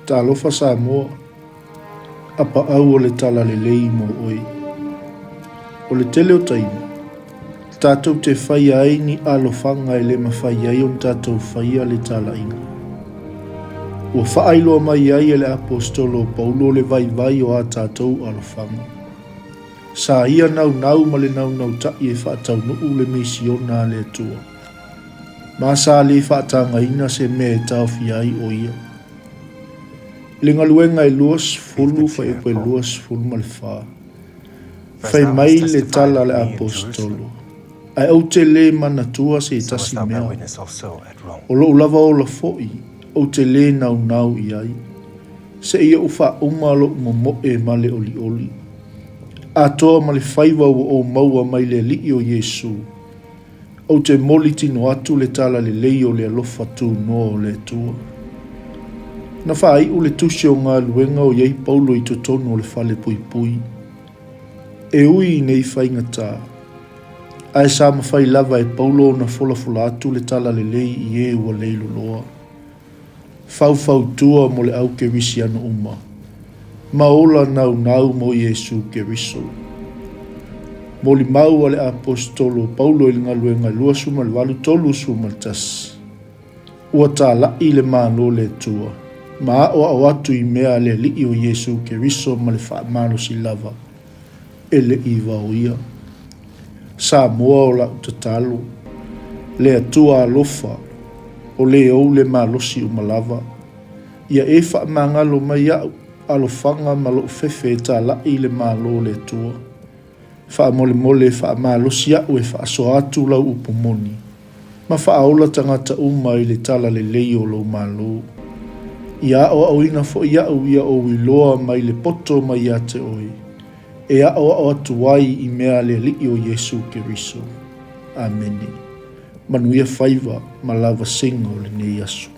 Talofa Samoa, apaau o le talalelei mo oe. O le tele o taimi, tatou te faia ai ni alofaga e le mafai ai ona tatou faia le talaiga. Ua faailoa mai ai e le Aposetolo o Paulo le vaivai o a tatou alofaga. Sa ia naunau ma le naunauta'i e faataunuu le misiona a le Atua, ma sa le faatagaina se mea e taofia ai o ia. I le galuega e 20 fuaiupu e 24, fai mai le tala a le Aposetolo, Ae ou te lē manatua se tasi mea, o lou lava ola fo'i ou te lē naunau i ai, seia ou faauma lou momo'e ma le olioli, atoa ma le faiva ua ou maua mai le Alii o Iesu, ou te moli tino atu le talalelei o le alofa tunoa o le Atua. Na faaiu le tusi o galuega o i ai Paulo i totonu o le fale puipui. E ui i nei faigata, ae sa mafai lava e Paulo ona folafola atu le talalelei i e ua leiloloa, faufautua mo le au Kerisiano uma, ma ola naunau mo Iesu Keriso. Molimau a le Aposetolo Paulo i le Galuega 28 31. Ua talaʻi le Malo le Atua, ma aʻoaʻo atu i mea a le Alii o Iesu Keriso ma le faamalosi lava, e le i vaoia. Samoa o la'u tatalo, le Atua alofa, o le ou le malosi uma lava, ia e faamagalo mai a'u alofaga ma lo'u fefe e talaʻi le Malo le Atua. Faamolemole faamalosi a'u e faasoa atu lau upu moni, ma faaola tagata uma i le talalelei o lou Malo. Ia aʻoaʻoina foi aʻu ia ou iloa mai le poto mai ia te oe, e aʻoaʻo atu ai i mea a le Alii o Iesu Keriso. Amene. Manuia faiva ma lava sega o lenei aso.